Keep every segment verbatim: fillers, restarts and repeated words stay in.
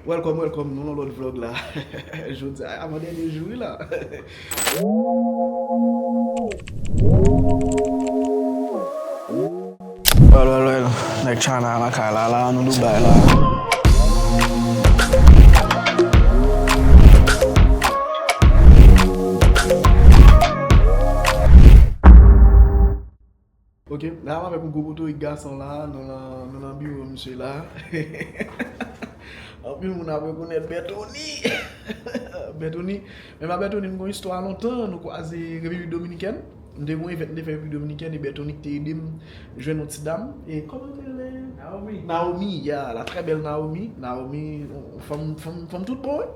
Welcome, welcome, nou nan lòt vlog la. Jodi a, avan dènye jou wi la. Well, well, well, nèg China nan kay la, la, nou Dubai la. Ok, la m avèk yon gwo potorik gason la, nou nan, nou nan biwo misye la. Anpil moun ap rekonèt Bertony. Bertony, men m ak Bertony, m gon istwa lontan, nou kwaze Repiblik Dominikèn. M te gon event m te fè Repiblik Dominikèn, e Bertony ki te ede m jwenn yon ti dam. E kòman te rele? Naomi. Naomi, ya, la très belle Naomi. Naomi, yon fanm, fanm, fanm tout bon, wi.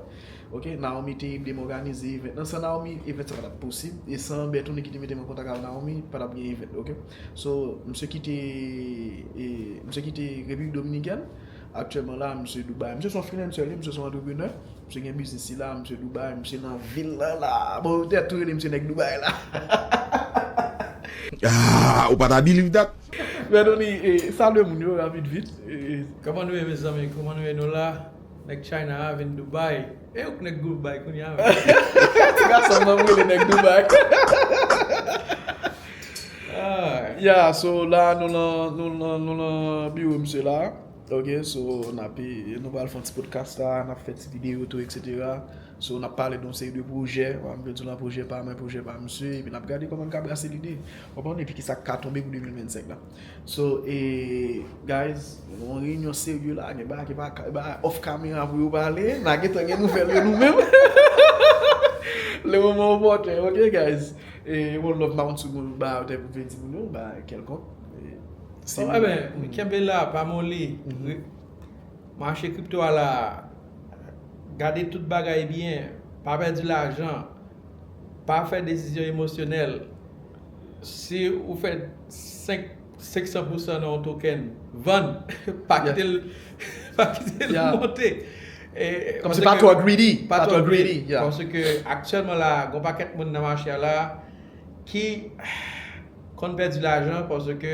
Ok, Naomi te ede m òganize event nan. San Naomi, event sa pa t ap posib. E san Bertony ki te mete m an kontak ak Naomi, pa t ap gen event, ok? So, misye kite, e, misye kite Repiblik Dominikèn. Aktyèlman la, misye Dubai. Misye se yon freelancer, li, misye se yon antreprenè. Misye gen biznis li la, misye Dubai, misye nan vil la, la. Bon, yo tèt tou rele misye nèg Dubai la. Ah, ou pa ta believe that? Bertony, e, salye moun yo, rapid vit. E, kòman nou ye, mezanmi? Kòman nou ye, nou la? Nèg China a vin Dubai. E ou k nèg Dubai kounye a, menm? Ti gason m nan m rele nèg Dubai. Ah. Ya, so la, nou nan, nou nan, nou nan biwo misye la. Ok, so, n ap, nou pral fè yon ti podcast la, n ap fè ti videyo tou, etsetera. So, n ap pale de yon seri de pwojè, w ap di w nan pwojè pa mwen, pwojè pa misye, epi n ap gade kòman n ka brase lide. Konprann? Epi kisa k ka tonbe pou de mil vennsenk la. So, e, guys, yon reyinyon serye la, gen bagay ki pa ka, bagay off camera pou yo pale, n a gentan gen nouvèl yo nou menm. Le moman opòten, ok, guys? E, one love, m pa konn si w gon bagay ou te pou vle di moun yo, bagay kèlkonk. E, se... Bon, ebyen, kenbe la, pa moli. Re-, mache kripto a la, gade tout bagay byen, pa pèdi lajan, pa fè desizyon emosyonèl. Si ou fè senk, senk san pousan nan yon token, vann, pa kite l, pa kite l monte. E, kòmsi pa twò greedy, pa twò greedy, yeah. Paske aktyèlman la, gon pakèt moun nan mache a la ki konn pèdi lajan paske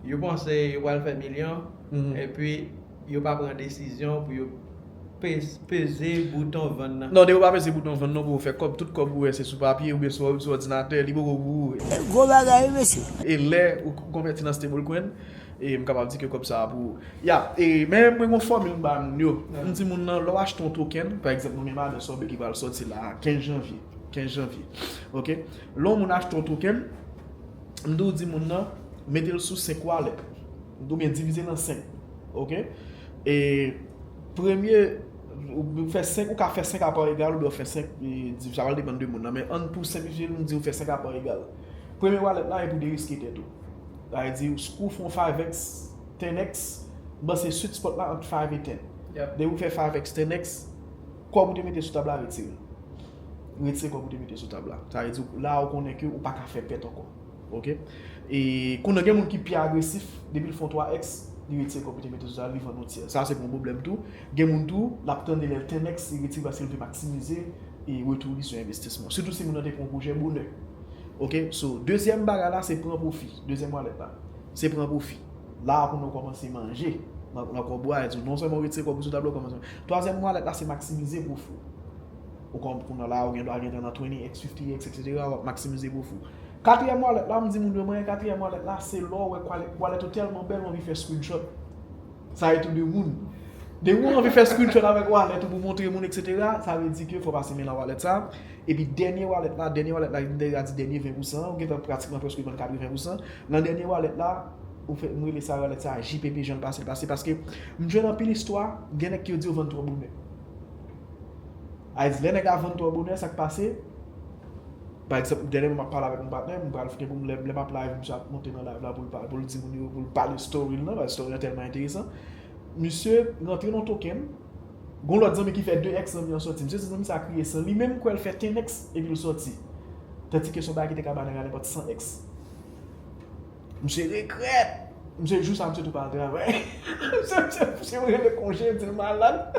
yo panse yo pral fè milyon, epi yo pa pran desizyon pou yo pe-, peze bouton vann nan. Non, depi w pa peze bouton vann nan pou w fè kòb, tout kòb ou wè se sou papye oubyen sou, sou òdinatè, li poko pou ou. Gwo bagay, wi, mesye. E lè ou konvèti nan stablecoin, e m kapab di ke kòb sa a pou ou. Ya, e, men mwen gon fòmil m ba moun yo. M di moun nan, lè w achte yon token, pa egzanp, nou gen Madan Sobe ki pral sòti la, kenz janvye. Kenz janvye. Ok? Lè yon moun achte yon token, m tou di moun nan, mete l sou senk wallet. Oubyen divize l an senk. Ok? E premye, ou fè senk, ou ka fè senk apa egal, oubyen w fè senk, e, di-, sa pral depann de moun nan. Men ann pou senplifye l, m di w fè senk apa egal. Premye wallet la, e pou deriske tèt ou. Sa vle di, ou fè yon five X, ten X, m panse sweet spot la ant five e ten. Yep. Depi ou fè five X, ten X, kòb ou te mete sou tab la, retire l. Retire kòb ou te mete sou tab la. Sa vle di, la ou konnen ke ou pa ka fè pèt ankò. Ok? E kounye a gen moun ki pi agresif, depi l fè yon twa X, li retire kòb li te mete sou tab la, li vann yon tyè. Sa se pou yon pwoblèm tou. Gen moun tou, l ap tande lè l ten X, li retire paske l vle maksimize e retou li sou envestisman. Sitou si moun nan te pran yon pwojè bonè. Ok? So, dezyèm bagay la, se pran pwofi. Dezyèm wallet la, se pran pwofi. La, kounye a w kòmanse manje nan, nan kòb ou a, e di w non sèlman w retire kòb ou sou tab la, w kòmanse manje. Twazyèm wallet la, se maksimize pwofi w. Ou konprann, kounye a la, ou gen dwa gentan nan twenty X, fifty X, etsetera, w ap maksimize pwofi w. Katriyèm wallet la, m di moun yo, mwen, katriyèm wallet la, se lè w wè wallet, wallet ou tèlman bèl, w anvi fè screenshot. Sa e tou de moun. Depi w anvi fè screenshot avèk wallet ou pou montre moun, etsetera, sa vle di ke fò w pase men nan wallet sa. Epi dènye wallet la, dènye wallet la, m te ka di dènye ven pousan, ou gentan pratikman prèske vann katreven pousan. Nan dènye wallet la, ou fè, m rele sa wallet sa J P P, jan l pase, l pase, paske m jwenn anpil istwa, gen nèg ki yo di yo vann twò bonè. Sa vle di, lè nèg la vann twò bonè, sa k pase? Pa egzanp, dènyèman m ap pale avèk yon patnè m, m pral gen pou m, lè, lè m ap live, misye ap monte nan live la pou l pa-, pou l di moun yo, pou l pale story l nan, paske story an tèlman enteresan. Misye rantre nan token, gon lòt zanmi ki fè de X, zanmi an sòti. Misye di zanmi sa a kriye san. Li menm kwè l fè ten X epi l sòti. Tandike se yon bagay ki te ka ba nèg la nenpòt san X. Misye regrèt. Misye jou sa, misye tou pa al travay. Misye, misye, misye rele konje, di l malad.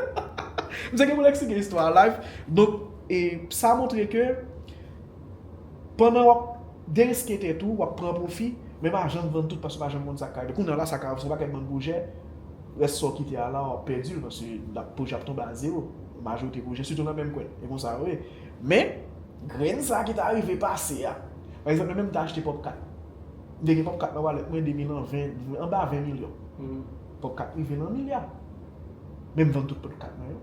Misye gen pou l eksplike istwa a live. Donk, e sa montre ke pandan w ap deriske tèt ou, w ap pran pwofi, men pa janm vann tout paske w pa janm konn sa k ka rive. Kounye a la, sa ka, se yon pakèt bann pwojè, Rès sa w kite a la, w ap pèdi l, paske l ap, pwojè ap tonbe a zewo. Majorite pwojè, sitou nan menm kwen. E konsa yo ye. Men, grenn sa ki ta rive pase a. Pa egzanp, mwen menm, m ta achte Pop kat. M te gen Pop kat nan walèt mwen depi nan ven, anba ven milyon. Pop kat rive nan milya. Men m vann tout Pop kat mwen yo.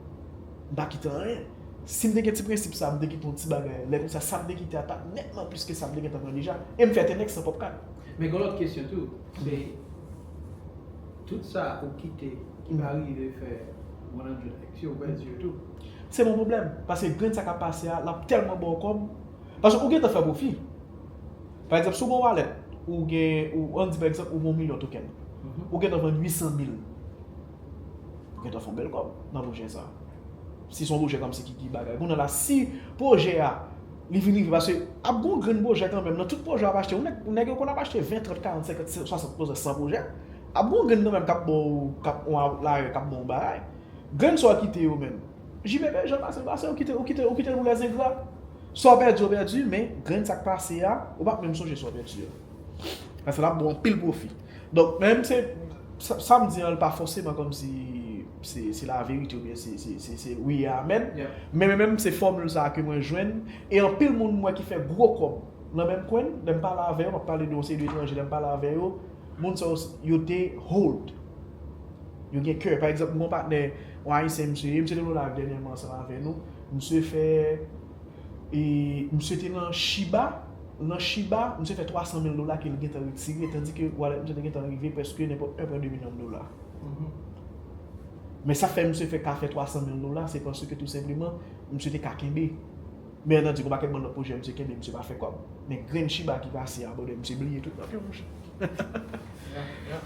M pa kite anyen. Si m te gen ti prensip sa, m te kite yon ti bagay. Lè konsa, sa m te kite a t ap nètman plis ke sa m te gentan pran deja. E m fè ten X nan Pop kat. Men gen yon lòt kesyon tou. Se tout sa ou kite ki pa rive fè one hundred X yo, ou pèdi yo tou. Se yon pwoblèm. Paske grenn sa k ap pase a, l ap tèlman ba w kòb. Paske ou gentan fè pwofi. Pa egzanp, si w gen yon walèt, ou gen, ou, ann di pa egzanp, ou gen yon milyon token. Ou gentan vann uit san mil. Ou gentan fè yon bèl kòb nan pwojè sa. Si se yon pwojè kòmsi ki, ki bagay. Kounye a la, si pwojè a, li vin rive, paske ap gen yon grenn pwojè kanmenm, nan tout pwojè w ap achte, yon nèg, yon nèg yo konn ap achte ven, trant, karant, senkant, swasant pwojè, san pwojè, ap gen yon grenn kanmenm k ap ba w, k ap yon outlier, k ap ba w yon bagay. Grenn sa w kite yo menm. J P P, jan l pase l pase, ou kite, ou kite, ou kite l pou lèzengra. Sa w pèdi, w pèdi, men grenn sa k pase a, ou p ap menm sonje sa w pèdi a. Paske l ap ba w anpil pwofi. Donk, menm se, sa, sa m di an, l pa fòseman kòmsi se, se laverite oubyen se, se, se, se wi e amèn. Men, men menm se fòmil sa a ke mwen jwenn. E anpil moun m wè ki fè gwo kòb nan menm kwen, lè m pale avè yo, m ap pale de yon seri de etranje, lè m pale avè yo, moun sa yo, yo te hold. Yo gen kè. Pa egzanp, m gen yon patnè, yon ayisyen, misye ye, misye te nan live dènyèman ansanm avè nou. Misye fè, e, misye te nan Shiba, nan Shiba, misye fè twa san mil dola ke l gentan retire, tandike walèt misye te gentan rive prèske nenpòt en pwen de milyon dola. Men sa k fè misye fè, ka fè twa san mil dola, se paske tou senpleman, misye te ka kenbe. Men nan di, gon pakèt bann lòt pwojè misye kenbe, misye pa fè kòb. Men grenn Shiba ki pase a, brother, misye bliye tout nan pye mouche.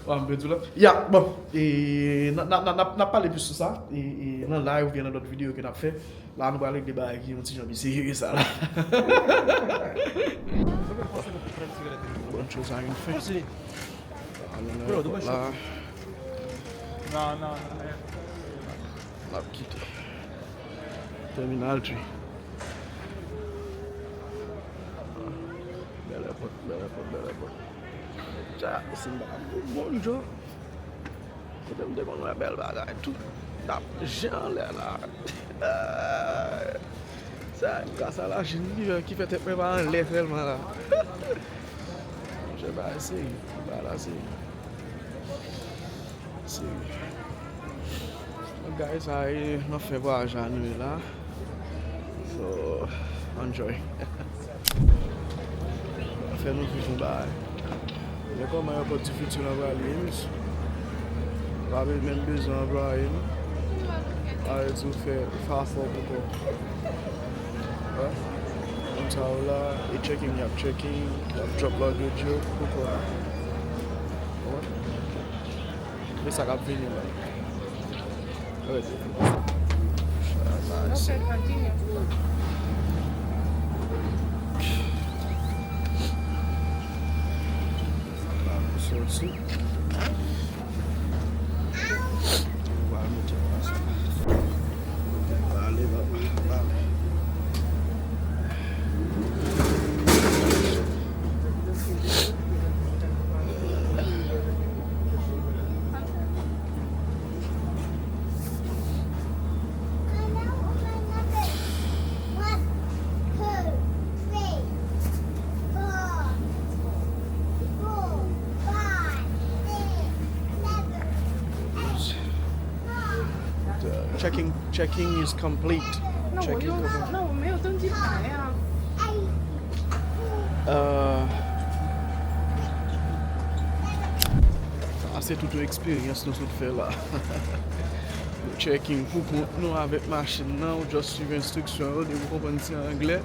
Wa, m pèdi w la. Ya, bon, e, n a, n a, n a, n a, n ap pale plis sou sa, e, e, nan live oubyen nan lòt videyo ke n ap fè. La, nou pral regle bagay ki yon ti jan pi serye ke sa la. Bonne chose à une fin. Al nan ayewopò la. Non, non, non. N ap kite. Terminal three. Bèl èpòt, bèl èpòt, bèl èpòt. Sa, se m pa bon jan. Kote m te konn wè bèl bagay tou. N ap jen anlè la. Sa, gras a Lachin ki fè, ki fè tèt mwen pa anlè sèlman la. Monchè, bagay serye, bagay la serye. Serye. Donk, guys, sa e nan fen vwayaj la nou ye la. So, enjoy. Fè nou viv yon bagay. Men kòman Airport du Futur la prale ye, mesye? Pa be-, menm bezwen anplwaye, non. Pa vle di w fè, fè afè w pou kò w. Wè. Moun sa yo la, e checking, y ap checking, y ap drop luggage yo pou kò w. Wè. E sa k ap vini la. Alright. Ok, continue. Sòti. Pale, papa, pale. Checking, checking is complete. Checking complete. Non, men yo te di pa, ya. Euh, sa se tout yon eksperyans nou sot fè la. Nou checking pou kont nou avèk machin nan, ou just swiv enstriksyon yo, depi w konprann ti anglè.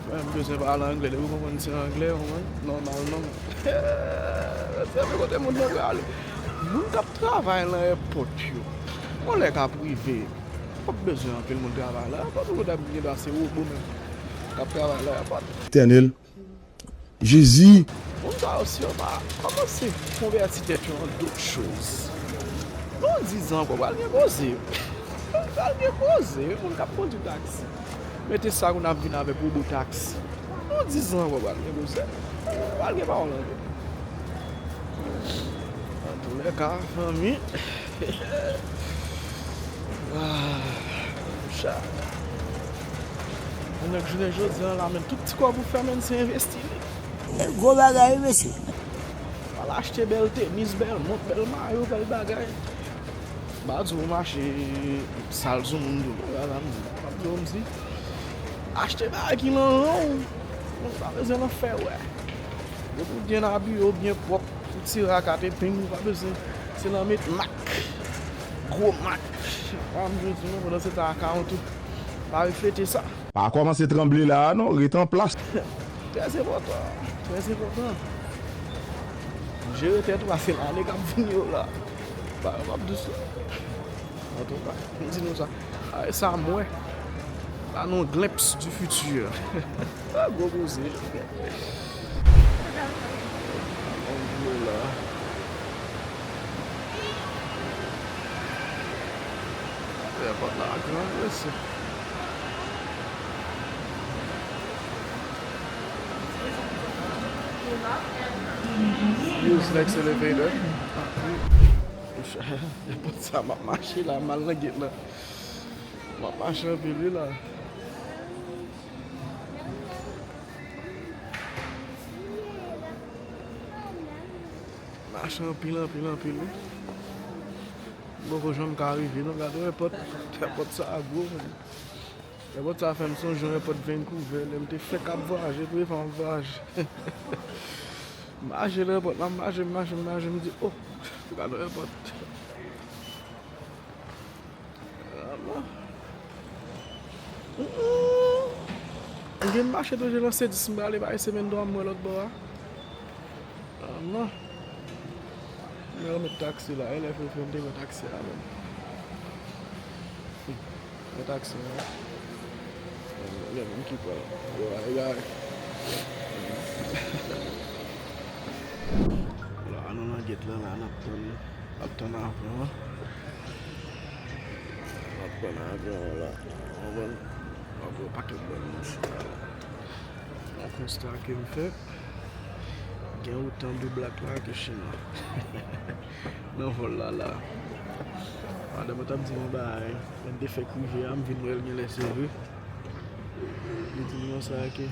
Mwen menm bezwen pale anglè, depi w konprann ti anglè, ou konprann, nòmalman. Se kote moun nan prale. Moun k ap travay nan èpòt yo, yon lè k ap rive, w p ap bezwen anpil moun travay nan èpòt, ou konn ap gen dwa se wobo menm k ap travay nan èpòt. Etènèl. Jezi. Moun sa yo, si yo pa kòmanse konvèti tèt yo an dot choz, nan dizan ankò, pral gen koze. Pral gen koze, wi, moun k ap kondui taksi. Mete sa, moun ap vin avèk wobo taksi. Nan dizan ankò, pral gen koze. Pral gen pawòl ankò. Antoulèka, fanmi. Ah, chak. Yon nèg jounen jodi a la, men tout ti kòb ou fè, men se envesti li. E gwo bagay, wi, mesye. Al achte bèl tenis, bèl mont, bèl mayo, bèl bagay. M pa di w mache sal sou moun tou non, bagay la m di. M ap di w m di. Achte bagay ki nan ran w. Ou pa bezwen nan fè wè. Depi w byen abiye, w byen pwòp, ou tire ak kat epeng, ou pa bezwen. Se nan met mak. Gwo mak. Pa m jodi non, pandan se tan akawont ou. Pa reflete sa. Pa kòmanse tranble la a non, ret an plas. Trè enpòtan, trè enpòtan. Jere tèt ou, se lane k ap vini yo la. Pa, m ap dous la. Antouka, m di nou sa. A, e sa m wè. Ba nou glimpse du futur. A, gwo koze. Ann vle la. Èpòt la gran, mesye. Use next elevator. Èpòt sa, m ap mache la, m al nan gate la. M ap mache anpil, wi, la. Mache anpil, anpil, anpil, wi. M poko janm ka rive, non, gade yon èpòt, èpòt sa a gwo, men. Èpòt sa a fè m sonje yon èpòt Vancouver, lè m te fèk ap vwayaje, premye fwa m ap vwayaje. M mache nan èpòt la, m mache, m mache, m mache, m di, oh, gade yon èpòt. Ama. Mm-mm. M gen mache toujou nan Sedis, m prale bay semèn dwa m wè lòt bò a. Ama. Mwen remèt taksi la, e lè fè fè m te pran taksi a menm. Mwen taksi a. Gen moun ki pran. Yo, ay, ay. La, nou nan gate la, la, n ap tann, n ap tann avyon an. N ap tann avyon an la. Konprann? N ap wè pakèt bann moun chita la. Yon konsta ke m fè, gen otan de blak la ke chinwa. Nan vòl la, la. Madanm mwen t ap di m yon bagay, lè m te fèk rive a, m vin wè l genlè se vre. Li di m konsa ke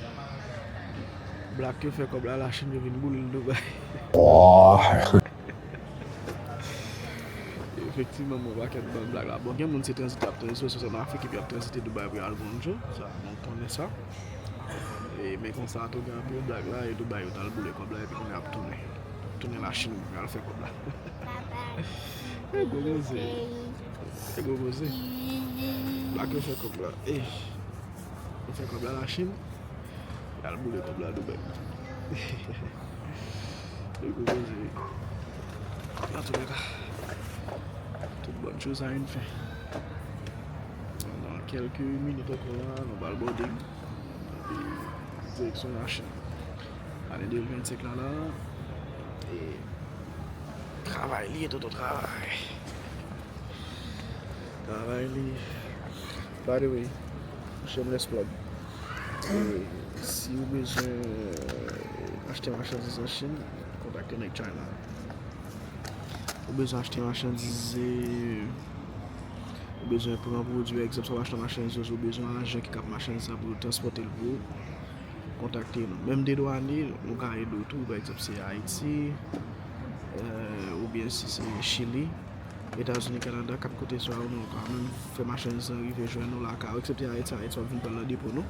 blak yo fè kòb la, Lachin yo vin boule l Dubai. Efektivman, mwen pakèt bann blak la. Bon, gen moun se tranzit y ap tranzite, swa se nan Afrik epi y ap tranzite Dubai pou y al Guangzhou. Sa, nou konnen sa. E, men konsa tou, gen anpil blak la, e Dubai yo t al boule kòb la, epi kounye a y ap tounen. Tounen Lachin, y al fè kòb la. E gwo koze. E gwo koze. Blak yo fè kòb la. E, yo fè kòb la Lachin. Y al boule kòb la Dubai. E gwo koze. Antouleka, toute bonne chose a une fin. Nan kèlke minit ankò la, nou pral boarding. Epi, direksyon Lachin. Ane de mil vennsenk la la, e travay li ye, tonton, travay. Travay li. By the way, shameless plug. E si w bezwen achte machandiz an Chin, kontakte nèg China. Ou bezwen achte machandiz, e, ou bezwen pran pwodui, pa egzanp, si w ap achte machandiz, ou bezwen ajan ki kap machandiz la pou yo transpòte l pou ou, kontakte nou. Menm dedwane, nou ka ede w tou, pa egzanp, se Ayiti, e, oubyen si se Chili, Etazini, Kanada, kat kote swa nou ka menm fè machandiz lan rive jwenn nou lakay ou, eksepte Ayiti, Ayiti w ap vin pran l nan depo nou.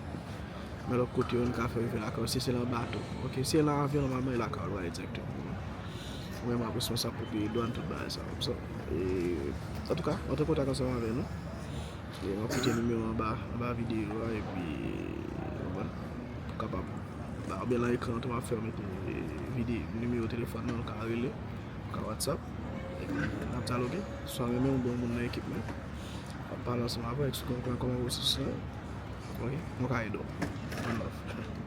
Men lòt kote yo, nou ka fè rive lakay ou, si se nan bato. Oke, si se nan avyon, nòmalman, e lakay ou l prale dirèkteman. Ou menm ap responsab pou peye dwàn, tout bagay sa yo. So, e, antouka, antre kontak ansanm avè nou. E, m ap kite nimewo anba, anba videyo a, epi, ou konprann, ou kapab, ba, oubyen nan ekran an tou, m ap fè w mete vide-, nimewo telefòn nan, ou ka rele, ou ka WhatsApp, epi n ap dyaloge, si w renmen yon bon moun nan ekip mwen, m ap pale ansanm avè w, eksplike w kòman pwosesis lan, oke, nou ka ede w. One love.